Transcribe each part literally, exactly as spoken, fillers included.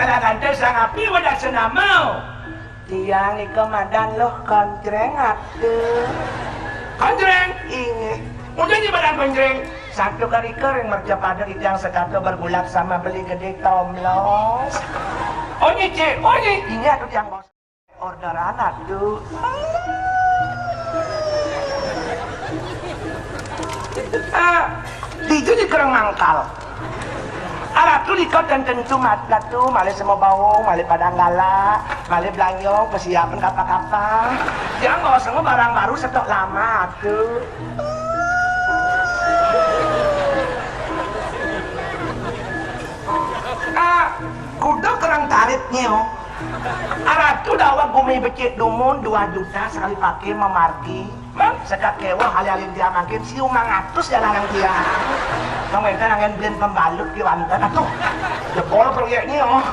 Kalaganter, sangapi wedasan nama? Tiang nika madan Luh Koncreng, atuh. Koncreng? Inggih. Mun nyai madan Koncreng, satu kali kering mercapada titiang setata bergulat sama beli gede tomlos. Oh, nyai, Cik. Oh, nyai. Inggih atuh, tiang bos. Orderan atuh. Ah, di itu di kereng mangkal. Aratu nika ten tentu mat-, atuh, malih semua bawang, malih padanggala, malih belanjong, persiapan kapa-kapa. Tiang bawa semua barang baru stok lama atuh. Ah, kuda kereng tarit nyeo. Aratu daweg gumi becik dumun dua juta sekali pakai memargi. Mang, sekat kewa hal-halin tiang mangkin siu mangatus jalan yang tiang. Mang wénten angin belin pembalut ki wonten. Atuh, jebol proyeknya, oh.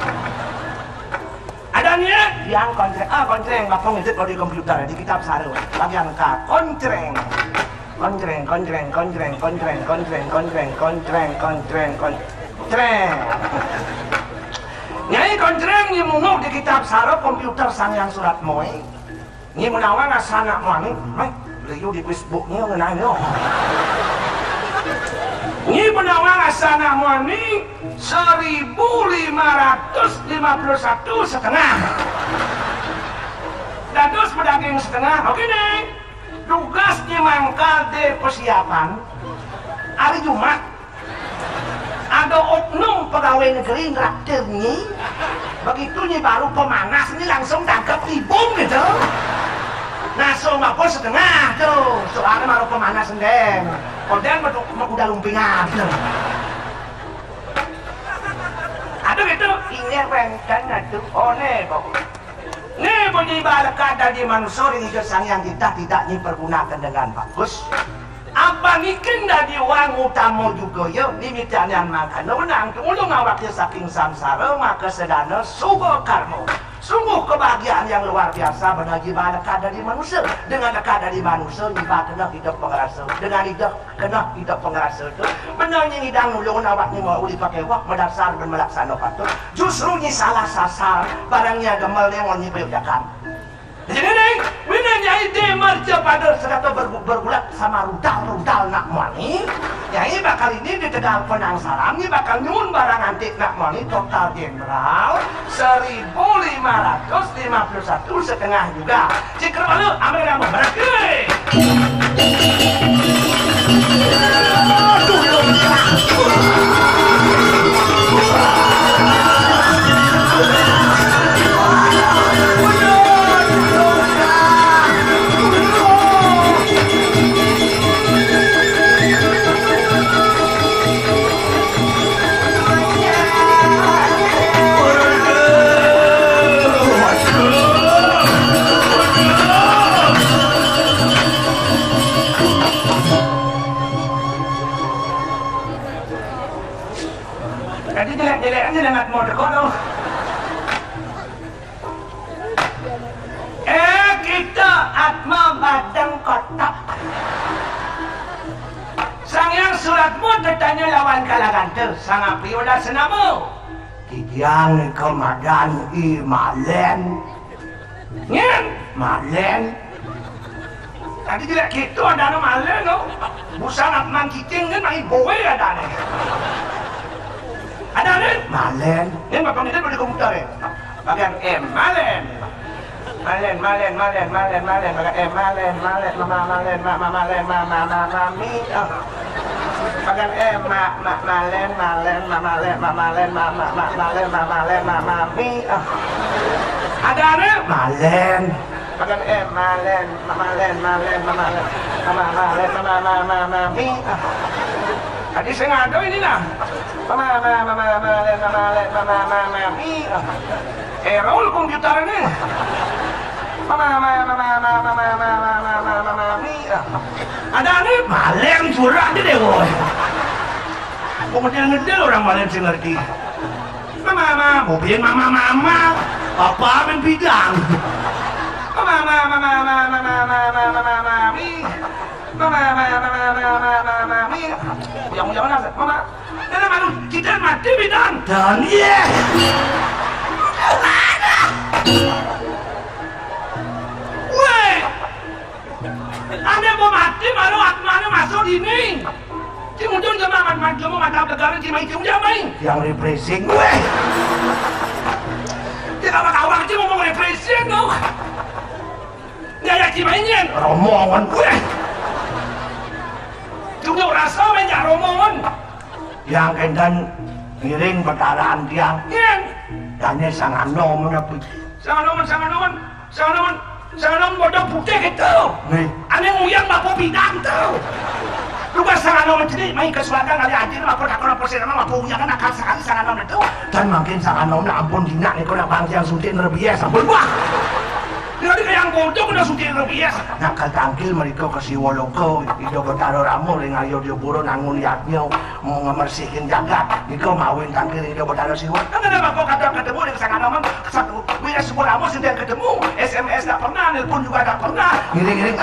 Ada nih? Yang Koncreng, ah, Koncreng, Bapak ngintip kalau di komputer, di kitab saru. Bagian K, Koncreng. Koncreng, Koncreng, Koncreng, Koncreng, Koncreng, Koncreng, Koncreng, Koncreng, Koncreng. Nyai Koncreng, nyai munguk di kitab saru komputer Sang Hyang Surat Moe. Nyai menawa ngasa anak muani, meh, liu di Facebook-nya ngeunah nyo. Nyai menawa ngasa anak muani seribu lima ratus lima puluh satu setengah. Dados pedaging setengah, oke deh. Tugas nyai mangkal di persiapan hari Jumat. Ada oknum pegawai negeri nraktir nyi. Begitu nyi baru pemanas, nyi langsung tangkep libung gitu. Nah, so apa setengah tuh. Soalnya baru pemanas endeng. Odeng metu-, udah lumpingan tuh. Aduh, itu ini rengkan atuh. Oh, nih, kok. Nih, mun nyai balekad dadi manusa ring Ida Sang Hyang Titah, tidak nyai pergunakan dengan bagus. Apa niki dadi wang utama juga ya, mimitian yang mangkana wenang tumulung awaknya saking samsara, maka sedana suba karma. Sungguh kebahagiaan yang luar biasa benar nyai balekad dadi manusa. Dengan lekad dadi manusa, nyai bakal hidup pengerasa. Dengan hidup Keneh ida pangrasa tu, bener nyai ngidang nulung awak nyai mauli pakai wak madasar dan malaksana patut. Justru nyai salah sasar, barang nyai gemel nyengon nyai payudakan. Jadi ni, bina nyai di mercapada sekata ber-, bergulat sama rudal-rudal nak muani. Nyai bakal ini di tegal penangsaran, nyai bakal nyuhun barang antik nak muani total jenderal seribu lima ratus lima puluh satu setengah juga. Cik Kerwala, ambil nama berake. Tadi jelek-jelek aja dengan mau teko tu. Eh, kita Atma Badeng Kotak. Sang Hyang Suratma tetanya lawan Kalaganta, sangapi ulah senama. Titiang nika madan I Malen. Nyen, Malen. Tadi jelek kita ada nama Malen tu. Busan Atman cicing kan main boe ada ni. Ada ni? Malen. Nyen bakal ni boleh komputer eh. Bagian M, Malen. Malen, Malen, Malen, Malen, Malen, Malen, eh, Malen, Malen, Mama, Malen, Mama, Malen, Mama, Mama, Mi, ah. Bagian, eh, Ma, Ma, Malen, Malen, Ma, Malen, Ma, Malen, Ma, Ma, Ma, Malen, Ma, Malen, Mama, Mi, ah. Ada ada? Malen. Bagian, eh, Malen, Ma, Malen, Malen, Ma, Malen, Mama, Malen, Mama, Mama, Mama, Mi, ah. Tadi saya ngado ini lah. Mama, Mama, Mama, Malen, Mama, Malen, Mama, Mama, Mi, ah. Error komputer ini. Mama, mama, mama, mama, mama, mama, mama, mama, mi. Ada ni Malen curah je deh, boy. Kok ngedel-ngedel orang Malen sih ngerti. Mama, mama, mobil mama, mama. Apa main bidang? Mama, mama, mama, mama, mama, mama, mama, mi. Mama, mama, mama, mama, mama, mama, mi. Yang, yang mana? Mama. Dalam anu, kita mati bidang. Dan ye. Wéh! Ané mau mati, baru atmané masuk dini. Cing Ucun jamaah, man, man, jamaah mantap negara, cing main, cing udah main. Yang refreshing, wéh. Cing apa kawan, cing ngomong refreshing, tuh. Nggak ada cing mainin. Romongan, wéh. Cing udah rasa main jak romongan. Yang kénten ngiring betaraan tiang. Ngiring. Dané sanganom, mana pi-, Sanganom, sanganom. Sanganom, sanganom bodoh putih itu. Nih. Ané nguyang bapa bidang tuh. Lu kan sanganom jadi main ke suarga kali aja, apa tak kena persen, apa uyang kan akal sekali sanganom itu. Dan makin sanganom, nah, ampun, dina nih, kena bang yang suntik nerbias, ampun, wah. Dia di yang bodoh kena suntik nerbias. Nah, ketangkil mereka ke Siwoloka, Ida Betara Rama, ring ayo dia buruh nangun yadnya. Mau ngebersihin jagat, nika mawin tangkir Ida Betara Siwa. Kan ada apa kata ketemu dengan sanganom, satu, wira syukur amat sih dia ketemu, S M S tak pernah, nelpon juga tak pernah. Ngiring-ngiring.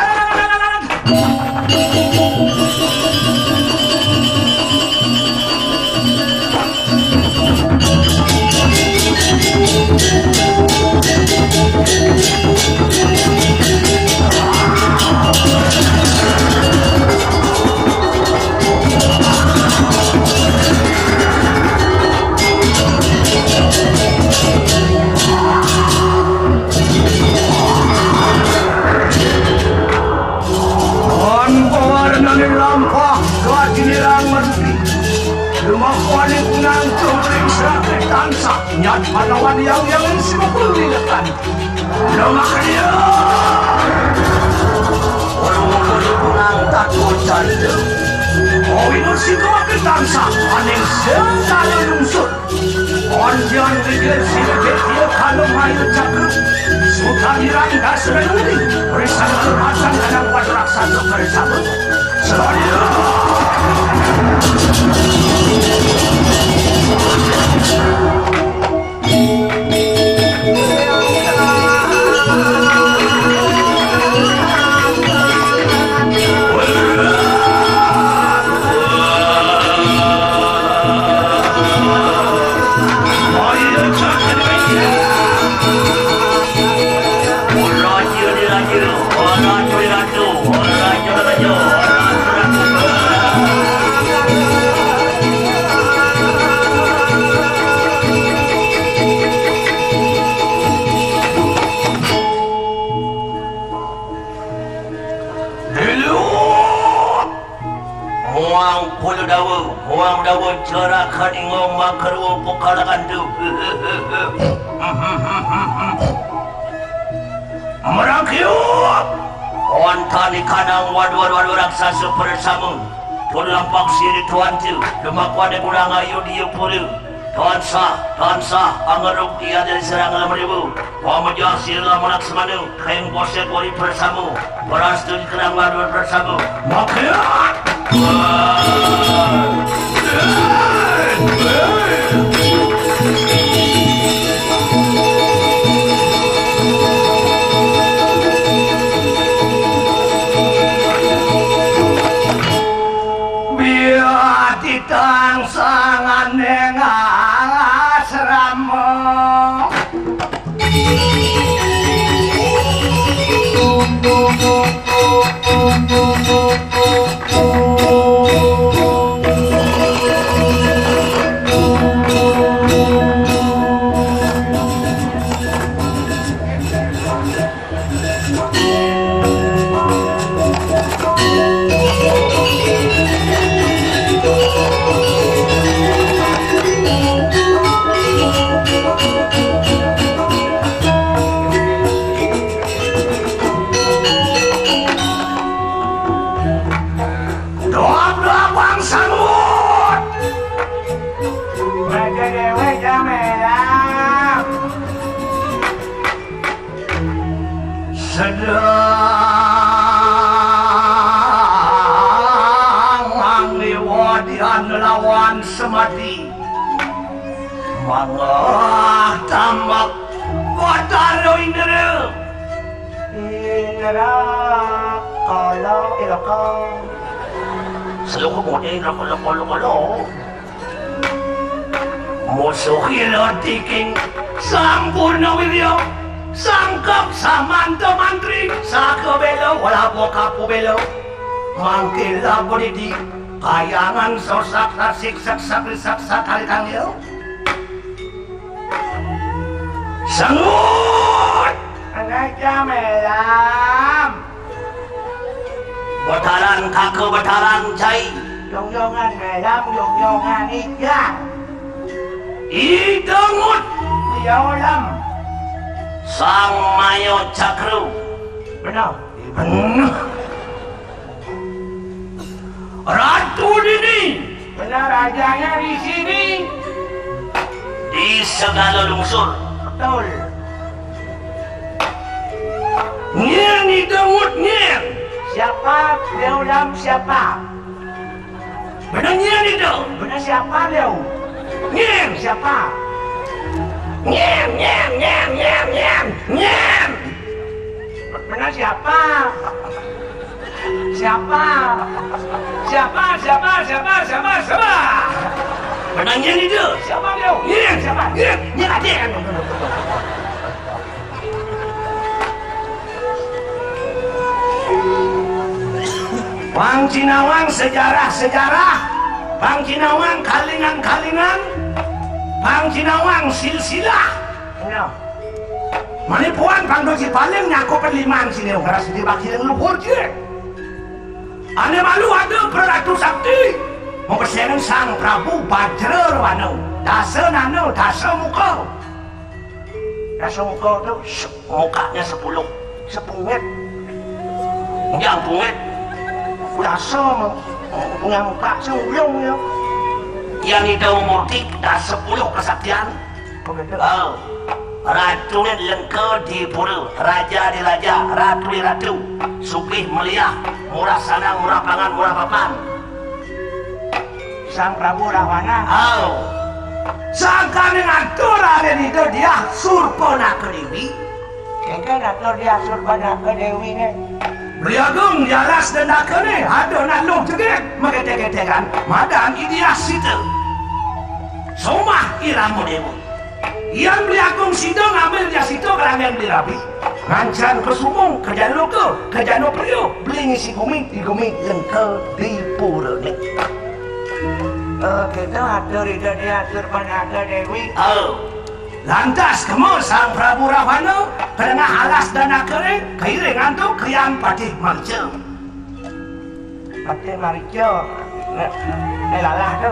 Wan pawarnané lampah, gajinirang merti. Lumakuané kunang tumring seraté tansah, nyat manawan yang yang sing pulungan. Lumakriya. Ulung-ulung kunang tatu canda. Owinur sing kawakil tansah, aning sing daya lungsur. Ontian wigil sing getia kalung ayu cakra. Sutan hirang dasra yuni. Risan kekuatan kadang pada raksasa bersama. Selanjutnya. Muang puluh dawa, muang dawa jarakan ingong makarwa pukalakan tu. Merakyat! Wantah ni kanang wadu-wadu raksasa bersama. Pun lampak siri tuan tu, demak pada kurang ayu dia pura. Tansah, tansah, angeruk dia dari serang lemribu. Pamejah sila Laksamana, keng bosek wari bersama. Beras tu dikenang lawan bersama. Maka. Biar ditang sanganing asrama. Doa-doa bangsa Luhut. Baca dewe jam merah. Sedang angliwadian lawan semadi. Mangah tambak Batara Indra. Indra, kala, ilaka. Seloko mode, ilaka, ilaka, ilaka. Musuh ira tiking. Sang Purnawirya, sangkep samanta mantri, sakabela walapo kapubela. Mangkila bodidi, kayangan sosak sasik sak sakri sak sakali tangil. Sengut! Sengaja melam. Betaran kaka betaran cai. Jongjongan melam, jongjongan ijang. Ida ngut. Ida olam. Sang Mayo Cakra. Benar. Benar. Ratu dini. Benar, rajanya di sini. Di segala lungsur. Betul. Nyén ida ngut nyén. Siapa? Beliau dalam siapa? Benar nyén ida. Benar siapa beliau? Nyén. Siapa? Nyén, nyén, nyén, nyén, nyén, nyén. Benar siapa? Siapa? Siapa, siapa, siapa, siapa, siapa? Menang nyén ida. Siapa beliau? Nyén. Siapa? Nyén. Nyén ada. Pang cinawang sejarah-sejarah, pang cinawang kalingan-kalingan, pang cinawang silsilah. Ya. Manipuan pang doji paling nyakup liman sini, ngeras di baki leluhur je. Ané malu ada praratu sakti, mapesengan Sang Prabu Bajra Rawana, dasa nana, dasa muka. Dasa muka tu se-, mukanya sepuluh, sepungit. Yang pungit, dasa mu-, punya muka seulung ya. Yang itu murti, dasa sepuluh kesaktian. Begitu. Oh. Ratu ni lengka di pura, raja di raja, ratu di ratu, sugih meliah, murah sandang, murah pangan, murah papan. Sang Prabu Rahwana. Oh. Sangkaning atur raden ida Diah Surpanaka Dewi. Kengken atur Diah Surpanaka Dewi ni. Beli Agung di alas dandaka ni, ada nak luh jegeg, magetek-getekan, madan I Diah Sita. Somah irama dewa. Yan Beli Agung sida ngambil Diah Sita ka langan Beli Rabi. Ngancan ka sumung, ka jana loka, ka jana priya, beli ngisi gumi, di gumi lengka di pura ni. Eh, kita atur ida Diah Surpanaka Dewi. Oh. Lantas kema Sang Prabu Rahwana, ka tengah alas dandaka ni, kairing antuk ka Hyang Patih Marica. Patih Marica, ne, ne lalah tu.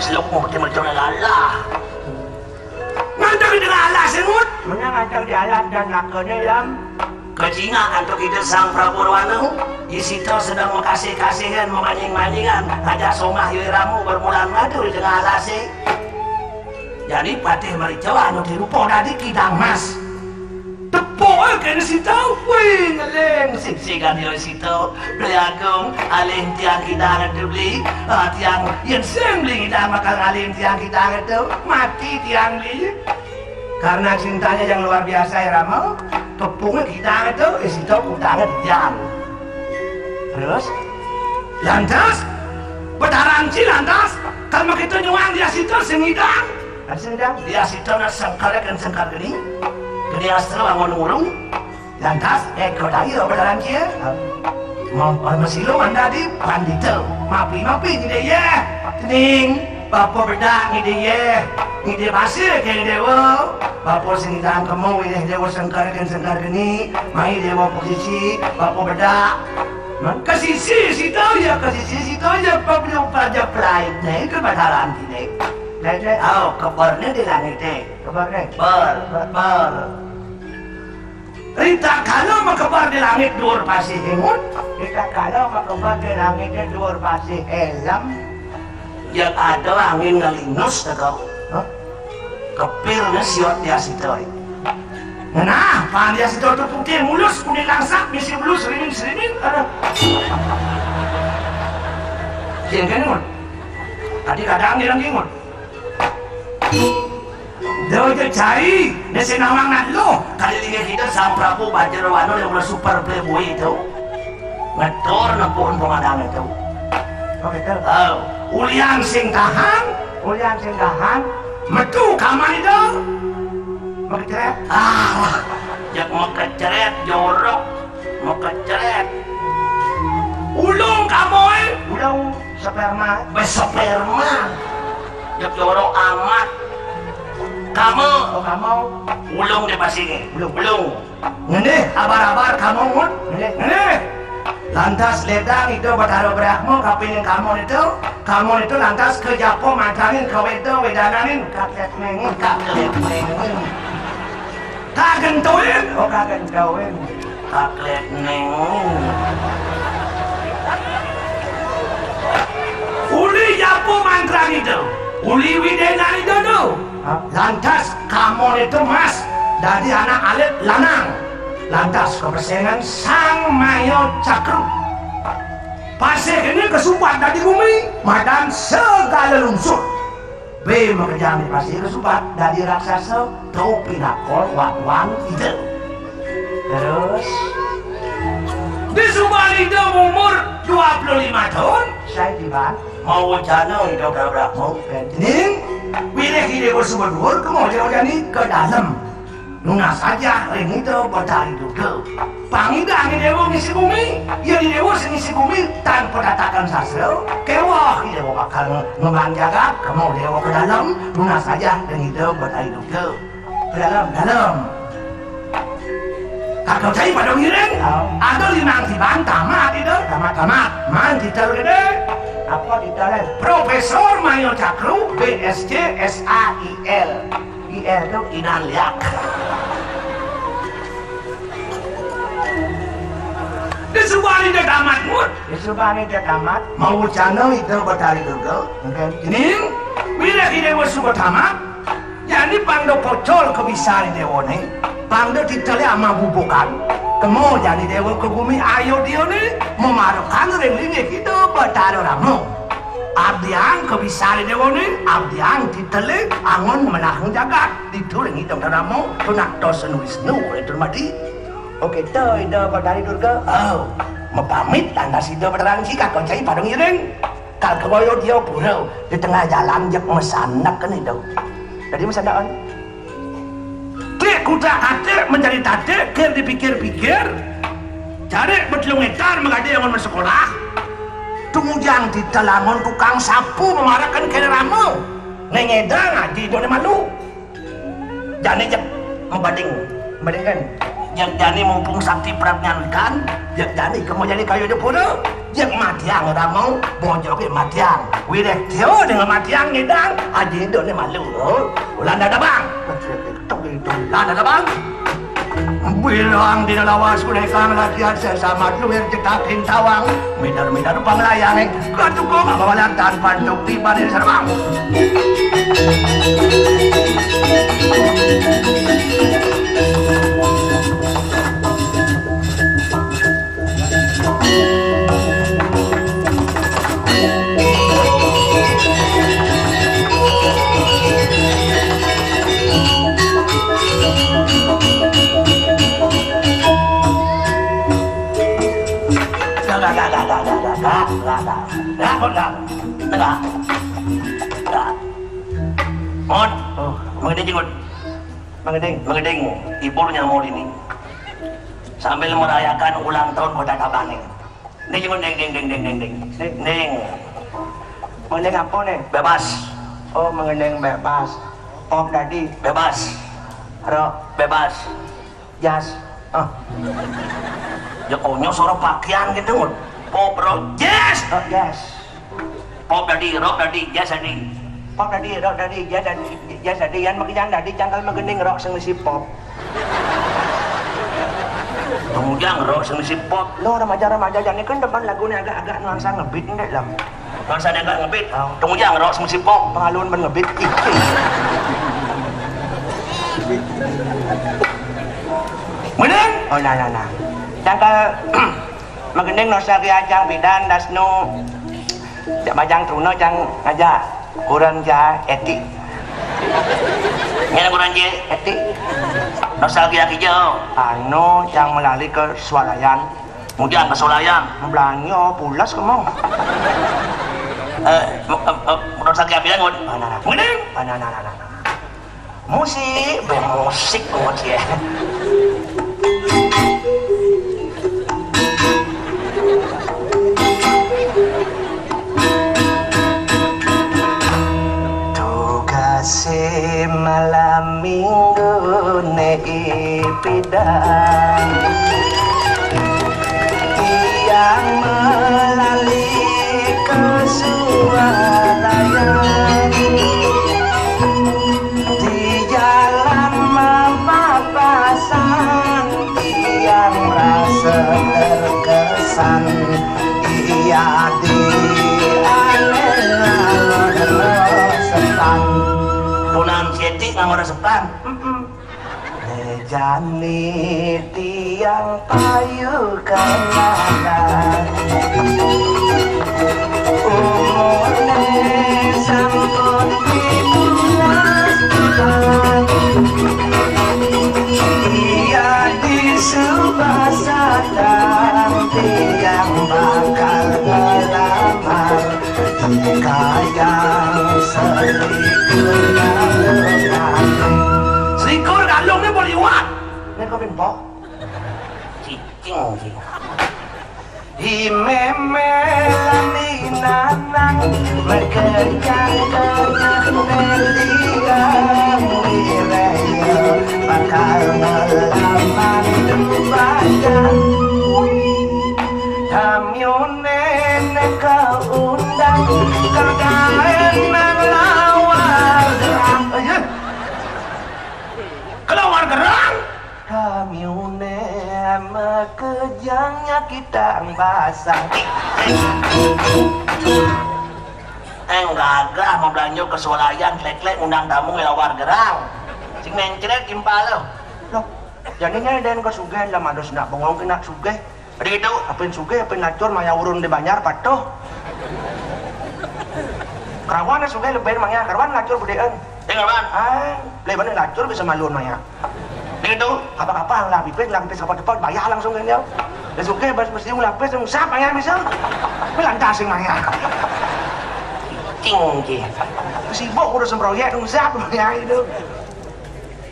Selumuh Patih Marica ne lalah. Ngantuk di tengah alas, Ngut. Mena ngantuk di alas dandaka ni, Lam. Kecingak antuk ida Sang Prabu Rahwana, Diah Sita sedang makasih-kasihan, mamanying-manyingan, ngajak somah irama bermulan madu di tengah alas. Jani Patih Marica anu dirupa dadi kidang mas. Tepuk, eh, kena Sita, wih, ngeling, sing-singan Diah Sita, Beli Agung, alih tiang kidang tu beli, ah, tiang, yen sing beli ngidang bakal ngalih tiang kidang tu, mati tiang beli. Karena cintanya yang luar biasa, ya Rama, tepuknya kidang tu, eh, Sita kudang tiang. Terus, lantas, petaranci lantas, kan begitu nyuang Diah Sita sing ngidang. Kan sing ngidang, Diah Sita nak sengkar kan sengkar geni. Geni astra bangun urung. Lantas, eh, kau tadi apa dalam dia? Mau, mau masilu anda di pandita. Mapi, mapi, ngide ye. Tening, bapa bedak ngide ye. Ngide pasir ke dewa. Bapa sing ngidang kemu, ngide dewa sengkar kan sengkar geni. Mai dewa posisi, bapa bedak. Ke sisi situ ya, ke sisi situ ya, pablo paja pelait ne, ke badaran tine. Lele, oh, kebar ne di langit ne. Kebar ne. Ber, ber. Rita kala makebar di langit duur pasih ingun. Rita kala makebar di langit duur pasih elem. Yang ada angin ngelinus tegau. Hah? Kepir ne siot Diah Sita. Nah, pan Diah Sita tu putih mulus, kuning langsak, bisi belus, serimin-serimin. Aduh. Dia kan ngun. Tadi kadang dia lagi ngun. Dia je cai, dia senawang nak lu. Kali lagi kita Sang Prabu Bajrawana yang udah super playboy itu. Ngetor nepun pemadang itu. Oh, gitu. Oh, ulian sing tahan. Ulian sing tahan. Metu kamar ida. Makecrét. Ah, jak makecrét jorok. Makecrét. Ulung kamoy. Ulung sperma. Bé sperma. Jak jorok amat. Kamu. Oh, kamu. Ulung di pasir. Ulung. Ulung. Ngendih, abar-abar kamu, Ngun. Ngendih. Ngendih. Lantas ledang ida Betara Brahma kapining kamu itu, kamu itu lantas ka japa mantrangin ka weda, wedananin, kaklet nengin, kaklet nengin. Kagentuin, oh, kagentuin. Kaklet nengin. Uli japa mantrang ida, uli wedanan ida tu. Lantas kamu itu, Mas, dadi anak alit lanang. Lantas kapesengan Sang Maya Cakru. Pasih ini kasubat dadi gumi, madan segala lungsur. Bé makejang di pasih kasubat dadi raksasa, to pinaka wawan ida. Terus, disubané ida umur dua puluh lima tahun, sai tiban. Mawacana ida Brahma, ning, wiréh ida suba duur, kema jani ka dalem. Nunas saja ring ida Betari Durga. Pang ida né déwa ngisi gumi, ya di déwa sing ngisi gumi tanpa tatakan sastra, kéweh déwa bakal nge-, ngemban jagat, kema déwa ka dalem, nunas saja ring ida Betari Durga. Ka dalem, dalem. Kakang cai pada ngiring. Oh. Ada limang tiban tamat ida, tamat, tamat. Man titel gedé. Apa titelé? Profesor Mayo Cakru, B S C, S A I L. I L tu inan liak. Disubané ida tamat, Mut. Disubané ida tamat. Mawacana ida Betari Durga. Ning, wiréh ida suba tamat. Jani pang da pocol kabisané déwané, pang da titelé amah bubukan. Kema jani déwa ka gumi Ayodyané, mamarekan ring linggih ida Betara Rama. Abdiang kabisané déwané, abdiang titelé angon menahang jagat. Ditu ring ida Betara Rama, tunakta senu wisnu, ring Turmadi. Oh, kita ida Betari Durga. Oh, mapamit lantas ida Betara Rama, kakang cai pada ngiring. Kal ka Ayodya pura, di tengah jalan jeg masanek kén ida. Dadi masanekan. Klik kutak-katik, mencari tatik, kir dipikir-pikir. Cari betelung étar, magadi angon masekolah. Tumujang titel angon tukang sapu, mamarekan kéné rama. Né ngedang aji ida né malu. Jani jeg mabading. Mabading kén? Jeg jani mumpung sakti pradnyan wikan, jeg jani kema jani ka Ayodya pura, jeg matiang rama, bojoké matiang. Wiréh tia dengan matiang ngedang, aji ida né malu. Ulanda dabang. Ulanda dabang. Bilang dina lawas kunékang lakian sesamat luir jetakin tawang. Midar-midar panglayangé, katukung abawalan tan pantuk di panir serbang. Mot. Oh, Mang Geding, Mot. Mang Geding. Mang Geding, ibu nyamur ini. Sambil merayakan ulang tahun Kota Tabanan. Ning, Mang Geding, ding, ding, ding, ding, ding. Ning. Mang Geding apa nih? Bebas. Oh, Mang Geding bebas. Pop dadi. Bebas. Rock. Bebas. Jazz. Ah. Ya, konyol suara pakaian gitu, Mut. Pop, rock, jazz. Oh, jazz. Pop dadi, rock dadi, jazz dadi. Pop dadi, rock dadi, jazz dadi, jazz dadi. Yan makian dadi, cangkal magending rock sing isi pop. Kemudian rock sing isi pop. Lo remaja-remaja jani kan demen lagu nih agak-agak nuansa ngebeat nih, Lam. Nuansa agak ngebeat. Oh. Kemudian rock sing isi pop. Pengalun ben ngebeat. Ih. Bener? Oh, nah, nah, nah. Cangkal magending nostalgia cang pidan dasnu. Jak majang truna cang ngajak. Kuran ja eti. Ngena kuran je? Eti. Nostalgia kija. Anu, cang melali ke swalayan. Kemudian ke swalayan. Belanja pulas kemong. Eh, m-, em, em, nostalgia pidan, Ngun? Mana, mana. Mending? Mana, mana, mana. Musik, bermusik, musik ya. Tugasé malam minggu né ipidan. Tiang melali ke sualayan. Di jalan mapapasan, tiang merasa terkesan. Iya di aneh setan. Punan siti nganggo resepan. Jani tiang payu kalanan. Umurné sampun pitulas taun. Iya di Subasatan tiang bakal ngelamar. Kayang selikur galung. Selikur galungnya mau liwat. Ini kok pimpok? Cicing sih. Hi mémé lami nanang, makejang kena meliang, wiréh bakal ngelamar bajang. Damyuné kaundang, kagaén nang lawar gerang. Ayo. Kelawar gerang. Damyuné makejang nyakitang basang. Éng gagah mau belanja ke swalayan, klek-klek ngundang tamu ngelawar gerang. Sing mencret timpal lo. Loh, jani nyai dén ke sugih lah, manus nak bengong kena sugih. Adi gitu. Apin sugih, apin lacur, maya urun di banjar patuh. Kerawan sugih lebih maya, kerawan lacur bedéan. Sing aman. Ah, lebih lacur bisa maluan maya. Adi gitu. Apa-apa lah pipis, lah pipis apa cepat bayar langsung kan dia. Dia sugih bas mesti lapis, ngusap maya bisa. Tapi lantas sing maya. Cing, cing. Sibuk urusan proyek, ngusap maya itu.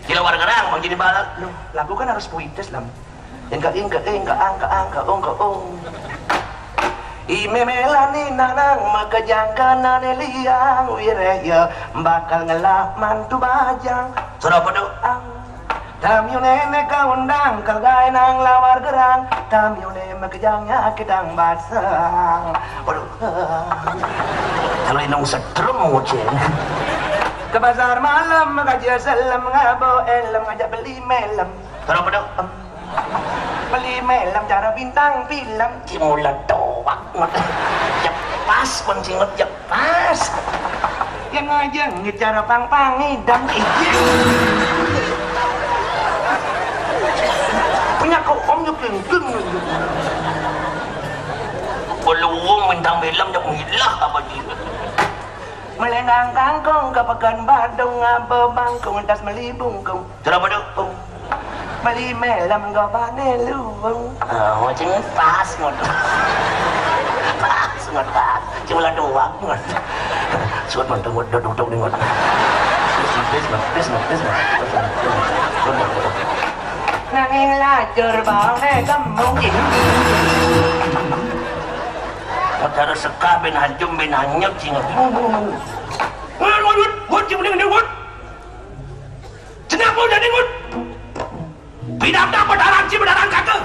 Gila warga nang, mau jadi balak. Loh, lagu kan harus puitis lah. Ingka, ingka, ingka, angka, angka, ongka, ong. Hi mémé lami nanang, makejang kena meliang, wiréh ya bakal ngelah mantu bajang. Sudah apa tuh? Ang. Damyuné kaundang, kagaén nang lawar gerang. Damyuné makejang nyakitang basang. Waduh. Kalau inung setrum ngucil. Ke pasar malam, makajia selem, ngabo elem, ngajak beli melem. Kenapa dong? Beli melem cara bintang film. Cimula doang. Jepas pun cingut jepas. Yang aja ngecara pang-pang ngidam. Iya. Punya kau om nyekengkeng. Belum bintang film yang ngilah apa dia? Melendang kangkung ke pekan Badung, ngaba bangkung, tas meli bungkung. Kenapa dong? Meli melem gabane luwung. Oh, cing pas ngot. Pas ngot, pas. Cing ulah doang ngot. Suat manteng ngot, duduk, duduk, ngot. Pis, pis, pis, pis, pis. Nanging lajur baone kembung. Ngot harus seka ben hancum, ben hanyut, cing. Ngut, ngut, ngut, ngut, cing, ngut, ngut. Cenah pun jadi ngut. Pidabda pedaran ci pedaran kaka.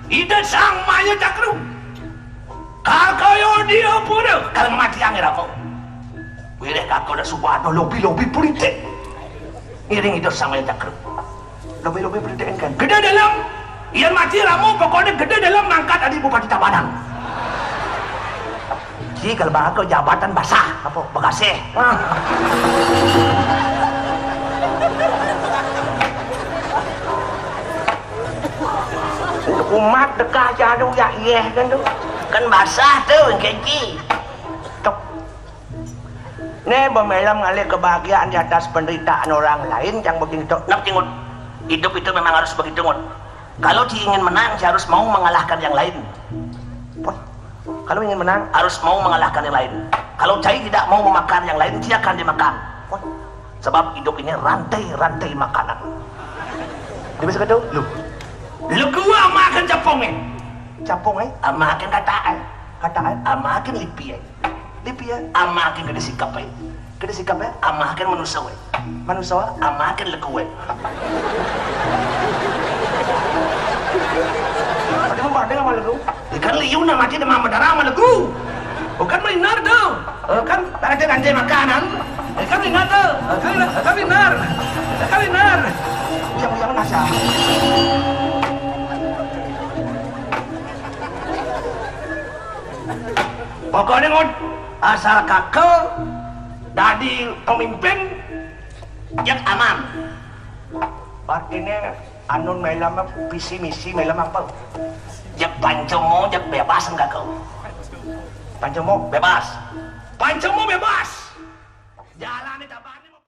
Ida Sang Maya Cakru. Kakaya dia pura kal matiang Rama. Wiréh kaka udah suba ada lobi-lobi politik. Ngiring Ida Sang Maya Cakru. Lobi-lobi politik kan. Gedé dalam. Yén mati Rama pokokné gedé dalam mangkat adi Bupati Tabanan. Ji, kalau bahasa jabatan basah, apa? Begasih. Ah. Umat dekah jadu ya, iya kan tu. Kan basah tu, engke ji. Tok. Né bemelem ngalih kebahagiaan di atas penderitaan orang lain, yang begitu. Nak cingut. Hidup itu memang harus begitu, Ngut. Kalau ci ingin menang, ci harus mau mengalahkan yang lain. Wah, kalau ingin menang, harus mau mengalahkan yang lain. Kalau cai tidak mau memakan yang lain, ci akan dimakan. Wah, Sebab hidup ini rantai-rantai makanan. Dia bisa kata, lu. Legu amahaken japongé. Japongé? Amahaken kataké. Kataké? Amahaken lipié. Lipié? Amahaken kedé sikepé. Kedé sikepé? Amahaken manusaé. Manusa? Amahaken legué. Berarti membanding sama legu? Ikan liu nama aja demam berdarah sama legu. Bukan benar tuh. Eh, kan tadi nanti makanan. Eh, kan benar tuh. Eh, kan, eh, kan benar. Eh, kan benar. Yang yang nasa. Pokoknya ngut asal kakel dadi pemimpin, jek aman. Artinya anu mélama visi misi mélama apa? Jek pancemo, jek bebas enggak kau? Pancemo bebas. Pancemo bebas. Jalan